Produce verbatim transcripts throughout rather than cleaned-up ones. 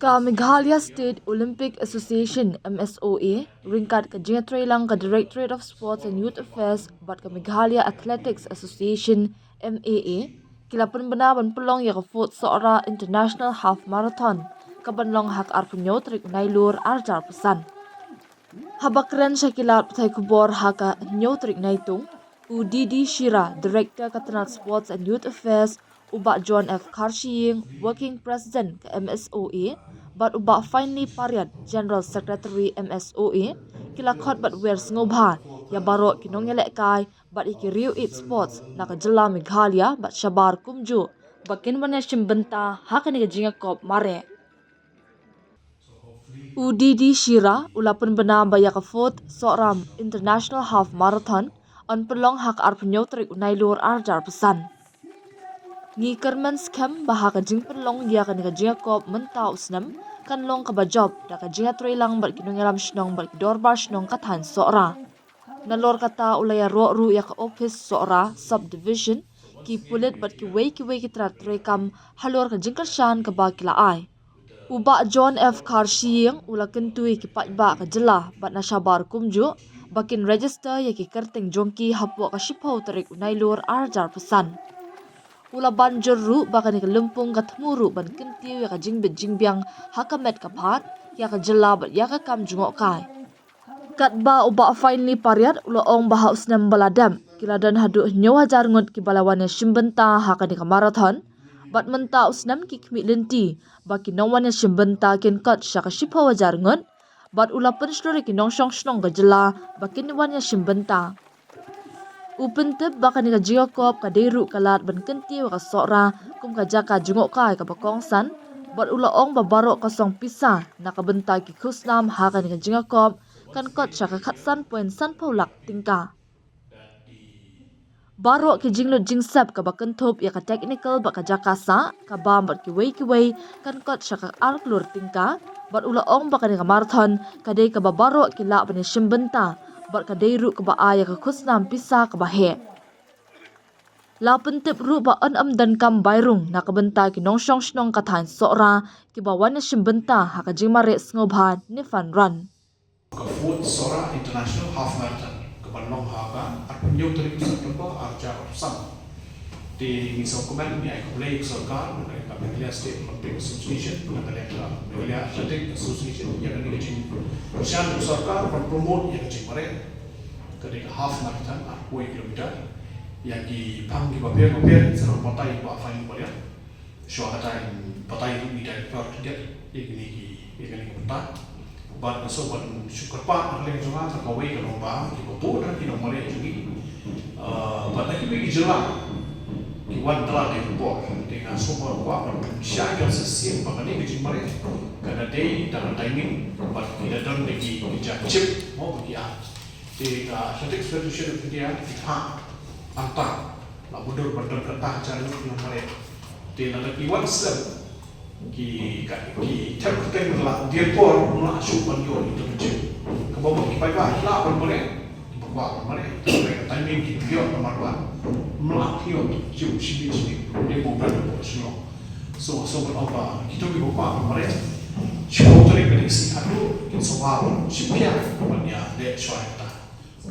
Ka Meghalaya State Olympic Association, M S O A, ryngkat ka jingïatreilang ka Directorate of Sports and Youth Affairs bad ka Meghalaya Athletics Association, M A A, ki la pynbna ban pynlong ïa ka fourth Sohra International Half Marathon, ka ban long ha ka arphew tarik u Nailur arhajar arphew san. Haba kren sha ki lad pathai khubor ha ka hynñiew tarik Naitung, u D D Shira, Director ka tnat Sports and Youth Affairs, u Bah John F Kharshiing, Working President ka M S O A, bad u Bah Finely Pariat, General Secretary M S O A, ki la khot bad wer sngewbha ïa baroh ki nongïalehkai bad ïa ki riew ïeit sports na ka jylla Meghalaya bad shabar kumjuh ba kin wan ïashim bynta ha kane ka jingïakop mareh. U D D Shira u la pynbna ba ïa ka fourth Sohra International Half Marathon yn pynlong ha ka arphew tarik u Nailur arhajar arphew san. Ngi kyrmen skhem ba ha ka jingpynlong ïa kane ka jingïakop mynta u snem kan long kaba jop da ka jingïatreilang bad ki nongïalam shnong bad ki dorbar shnong ka thaiñ Sohra. Nalor kata u la ïaroh ruh ïa ka ophis Sohra Sub Division, ki pulit bad kiwei kiwei ki tnat treikam halor ka jingkyrshan kaba ki la ai. U Bah John F Kharshiing u la kyntu ïa ki paidbah ka jylla bad na shabar kumjuh ba kin register ïa ki kyrteng jong ki hapoh ka shiphew tarik u Nailur arhajar arphew san. U la ban jur ruh ba kane ka lympung ka thmu ruh ban kyntiew ïa ka jingbit jingbiang ha ka met ka phad ïa ka jylla bad ïa ka kam jngohkai. Katba u Bah Finely Pariat u la ong ba ha u snem ba la dep ki la don haduh hynñiew hajar ngut kiba la wan ïashim bynta ha kane ka marathon, bad mynta u snem ki khmih lynti ba ki nongwan ïashim bynta kin kot sha ka shiphew hajar ngut, bad u la pynshlur ïa ki nongshong shnong ka jylla ba kin wan ïashim bynta. U pyntip ba kane ka jingïakop ka dei ruh ka lad ban kyntiew ïa ka Sohra kum ka jaka jngohkai kaba kongsan, bad u la ong ba baroh ka song pisa na ka bynta ki khusnam ha kane ka jingïakop kan kot sha ka khatsan point sanphew lak tyngka. Baroh ki jinglut jingsep kaba kynthup ïa ka technical bad ka jaka sah, ka bam bad kiwei kiwei kan kot sha ka ar klur tyngka, bad u la ong ba kane ka marathon ka dei kaba baroh ki lah ban ïashim bynta bad ka dei ruh kaba ai ïa ka khusnam pisa kaba heh. La pyntip ruh ba yn ym donkam bai rung na ka bynta ki nongshong shnong ka thaiñ Sohra kiba wan ïashim bynta ha ka jingmareh sngewbha ne fun run. Ka fourth Sohra International Half Marathon ka ban long ha ka arphew tarik September arhajar arphew san. Te ngi sngewkmen, ngi ai khublei ïa ka sorkar, na ka liang ka Meghalaya State Olympic Association, na ka liang ka Meghalaya Athletic Association, ïa kane ka jingkyrshan ka sorkar ban promote ïa ka jingmareh. Ka dei ka half marathon, arphew kilometer. Ïa ki phang kiba pher bapher, sa nang batai ba phang kiba liang. Shuwa kata in batai ruh ïa ki director khyndiat ïa kine ki, ïa kine ki bynta. Bad nga sngewbha ban shu kyrpad na ka liang jong nga, sa kawei ka long ba kiba bun na ki nongmareh jong ngi, ah, bad na kiwei ki jylla ki wan tla dei ka por. Te nga sngewbha ban kwah ban pynshai ïa ka shisien ba kane ka jingmareh ka da dei da ka timing bad ki da don da ki, ki jaka chip mo ba ki ai. Te ka Athletic Federation of India ki phah hangta, la mutdur ban don kata ka jingmareh. Te lada ki wan slem, ki, ka, ki them kyrteng la dier por, ym lah shuh ban ïoh ïa ka jingmareh. Kaba mut ki paidbah ki lah ban mareh, kiba kwah ban mareh, te ka timing ki ïoh namar ba ym lah ïoh jingmut shibit shibit, dei mo briew ba shu long. So, so ban ong ba kito kiba kwah ban mareh, shiphew tarik ka dei ka sngi khatduh, kin sngewbha ban shim khia ban ïa leh shuwa ïa kata.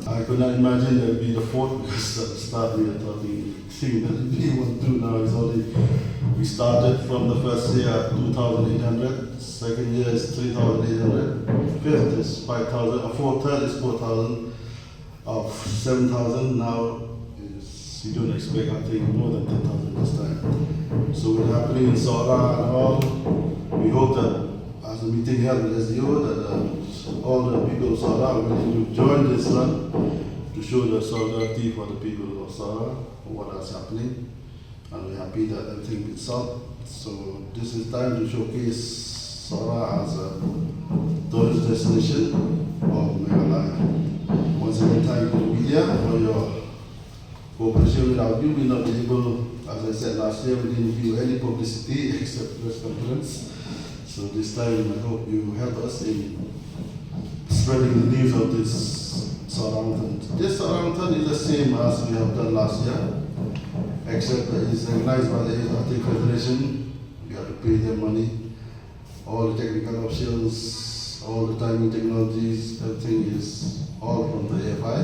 I could not imagine that it'd be the fourth because at the start we were talking, seeing that it'd be one, two, now it's only, we started from the first year at two thousand eight hundred, second year is three thousand eight hundred, fifth is five thousand, uh, four, third is four thousand, of seven thousand now is, you don't expect, I think, more than ten thousand this time. So with happening in Sohra and all, we hope that as the meeting held with S D O, that, uh, all the people of Sohra are willing to join this run to show their solidarity for the people of Sohra for what is happening. And we're happy that everything is solved. So this is time to showcase Sohra as a tourist destination of Meghalaya. Once again, thank you to the media for your cooperation. Without you, we'll not be able, as I said last year, we didn't do any publicity except press conference. So this time, I hope you help us in spreading the news of this Sohra Marathon. This Sohra Marathon is the same as we have done last year, except that it's recognized by the Asian Athletic Federation. We have to pay them money. All the technical officials, all the timing technologies, everything is all from the A F I,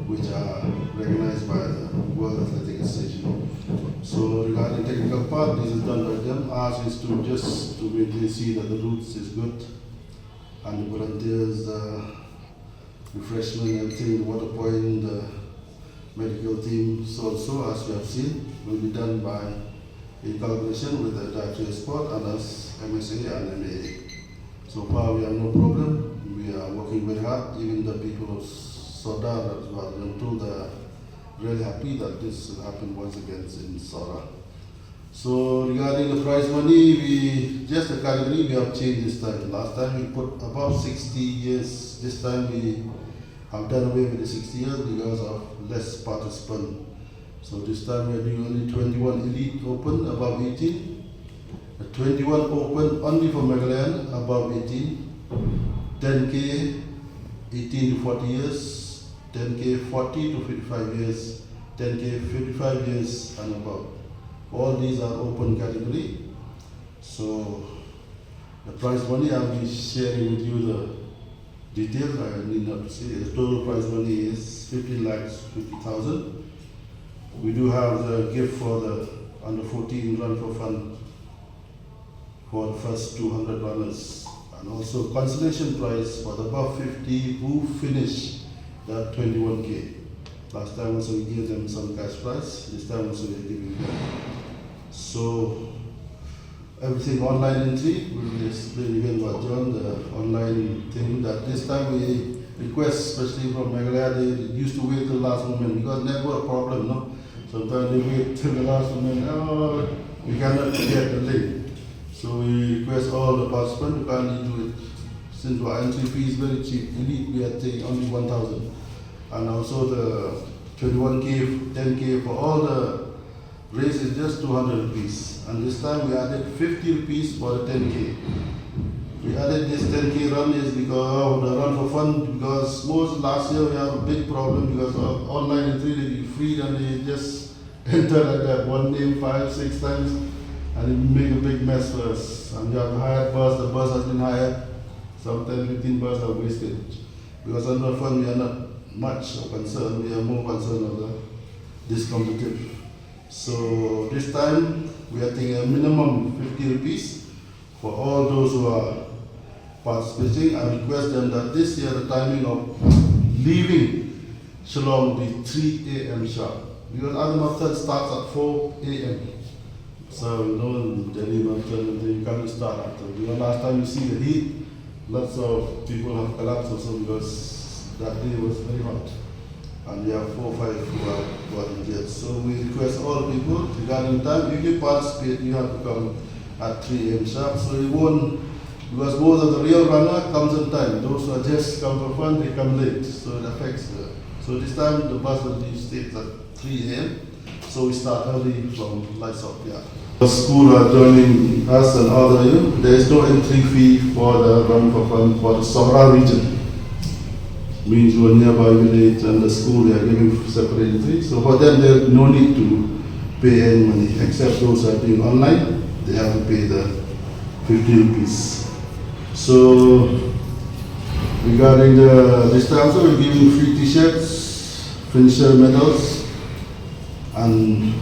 which are recognized by the World Athletic Association. So regarding technical part, this is done by them. Ours is to just to maintain, see that the routes is good, and the volunteers, the refreshment, everything, the water point, the medical teams also, as we have seen, will be done by in collaboration with the Directorate of Sport and us, M S A and M A A. So far, we have no problem. We are working very hard. Even the people of Sordar, as well, I'm told, they are really happy that this will happen once again in Sordar. So regarding the prize money, we just the category we have changed this time. Last time we put above sixty years. This time we have done away with the sixty years because of less participant. So this time we are doing only twenty-one elite open above eighteen, a twenty-one open only for Meghalaya above eighteen, ten K eighteen to forty years, ten K forty to fifty-five years, ten K fifty-five years and above. All these are open category. So the prize money, I'll be sharing with you the details. I need not to say the total prize money is fifteen lakhs fifty thousand. We do have the gift for the under fourteen run for fun for the first two hundred runners, and also consolation prize for the above fifty who finish that twenty-one K. Last time also we gave them some cash prize. This time also we are giving them. So everything online entry, we will explain again what John, the online thing, that this time we request, especially from Meghalaya, they used to wait till last moment because network problem, no? Sometimes they wait till the last moment, oh, we cannot get the link. So we request all the participants to kindly do it. Since our entry fee is very cheap, elite we are taking only one thousand. And also the twenty-one K, ten K for all the race is just two hundred rupees. And this time we added fifty rupees for the ten K. We added this ten K run is because of the run for fun, because most last year we have a big problem because of online entry, they give free and they just enter like that, one name five, six times, and it make a big mess for us. And we have hired bus, the bus has been hired, sometimes fifteen bus are wasted. Because under fund we are not much of concern, we are more concerned of the this competitive. So this time we are taking a minimum fifty rupees for all those who are participating. I request them that this year the timing of leaving Shillong will be three A M sharp. Because Adi Marathon starts at four A M. So, you know, Delhi Marathon, you can't start after. You know, last time you see the heat, lots of people have collapsed also because that day was very hot. And we have four, five who are, who are injured. So we request all people, regarding time, if you participate, you have to come at three A M sharp. So you won't, because most of the real runner comes on time. Those who are just come for fun, they come late. So it affects the. So this time the bus will leave stage at three A M. So we start early from lights out, yeah. The school are joining us and other you. There is no entry fee for the run for fun for the Sohra region. Means your nearby village and the school, they are giving separate entry. So for them, there is no need to pay any money, except those who are doing online, they have to pay the fifty rupees. So regarding the, this time also, we're giving free t-shirts, finisher medals, and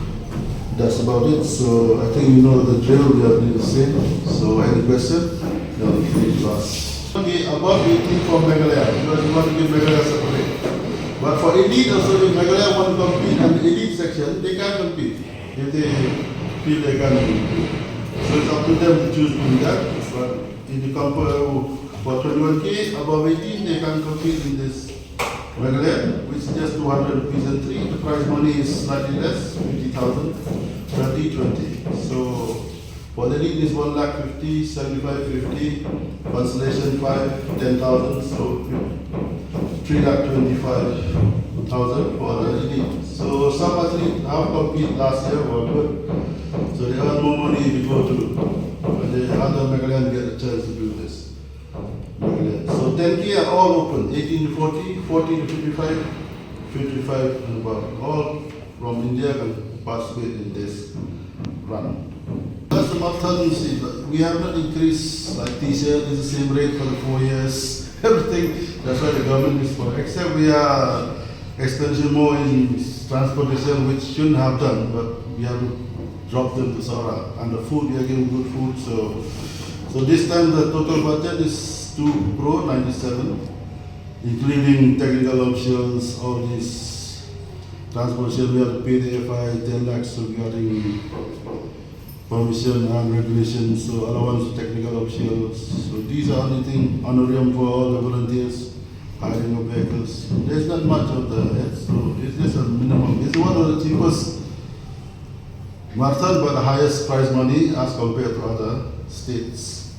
that's about it. So I think you know the drill, we are doing the same. So any question? No, free to ask. Okay, above eighteen for Meghalaya, because you want to give Meghalaya separate. But for elite also, if Meghalaya want to compete in the elite section, they can compete if they feel they can compete. So it's up to them to choose to do that. But if you compare for twenty-one K, above eighteen, they can compete in this Meghalaya, which is just two hundred rupees entry. The prize money is slightly less, fifty thousand, thirty, twenty. So for the elite is one lakh fifty, seventy-five fifty, consolation five, ten thousand, so three lakh twenty-five thousand for the elite. So some athletes have compete last year, were good. So they earn more money if you go to, when they other Meghalaya get a chance to do this. So ten K are all open, eighteen to forty, forty to fifty-five, fifty-five and above. All from India can participate in this run. That's the Often, see, we have not increased, like, T C L is the same rate for the four years. Everything, that's why the government is for. Except we are expenditure more in transportation, which shouldn't have done, but we have to drop them to Sora. And the food, we are giving good food. So, so this time the total budget is two crore ninety-seven, including technical officials, all these transportation. We have to pay the F I ten lakhs regarding permission and regulation, so allowance to technical officials. So these are only thing, honorarium for all the volunteers, hiring of vehicles. There's not much of the heads, so it's just a minimum. It's one of the cheapest marathon, but the highest prize money as compared to other states,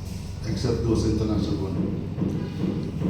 except those international ones.